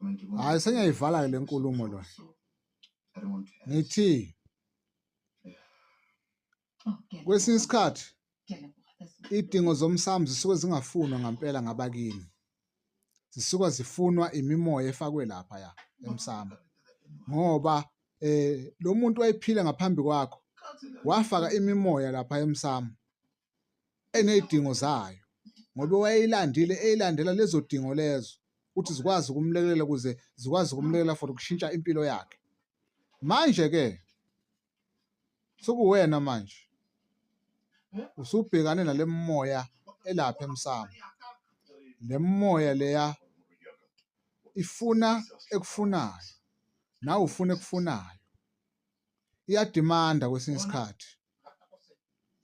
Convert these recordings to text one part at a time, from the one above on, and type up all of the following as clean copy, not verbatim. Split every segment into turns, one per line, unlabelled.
Hhayi, sengiyayivala-ke le nkulumo lo. Ngithi kwesinye isikhathi iy'dingo zomsamo zisuke zingafunwa ngampela ngabakini, zisuke zifunwa imimoya efakwe laphaya emsamo ngoba lo muntu wayephila ngaphambi kwakho wafaka imimoya lapha emsamo eney'dingo zayo ngoba wayeyilandile eyilandela lezo dingo lezo ukuthi zikwazi ukumlekelela ukuze zikwazi ukumlekelela for ukushintsha impilo yakhe. Manje-ke sekuwena manje usubhekane nale moya elapha emsamo. Le moya leya ifuna ekufunayo nawe ufuna ekufunayo. Iyadimanda kwesinye isikhathi,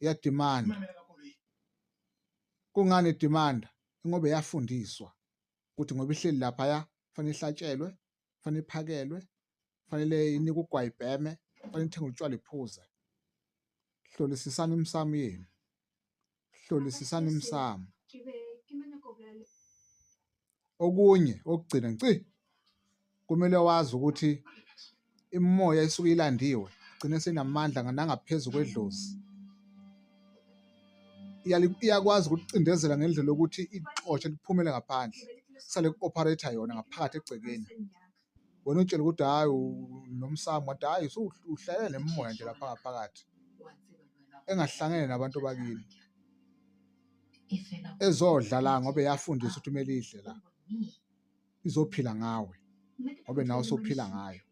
iyadimanda. Kungani idimanda? Ingoba yafundiswa ukuthi ngoba ihleli laphaya kufanele ihlatshelwe, kufanele iphakelwe, kufanele inikwe ugwayi ibheme, kufanele ithenge utshwala iphuze. Hlolisisani imisamo yenu, hlolisisani imisamo. Okunye okugcina nci kumele wazi ukuthi imimoya isuke ilandiwe igcine seyinamandla nangaphezu kwedlozi. Iyakwazi ukukucindezela ngendlela yokuthi ikuxoshe liphumele ngaphandle, kusale ku-operate-a yona ngaphakathi egcekeni. Wena uy'tshele ukuthi hhayi unomsamo kanti hhayi usuhlalele nemimoya nje lapha ngaphakathi engahlangene nabantu bakini ezodla la ngoba yafundiswa ukuthi kumele idle la, izophila ngawe ngoba nawe usuphila ngayo.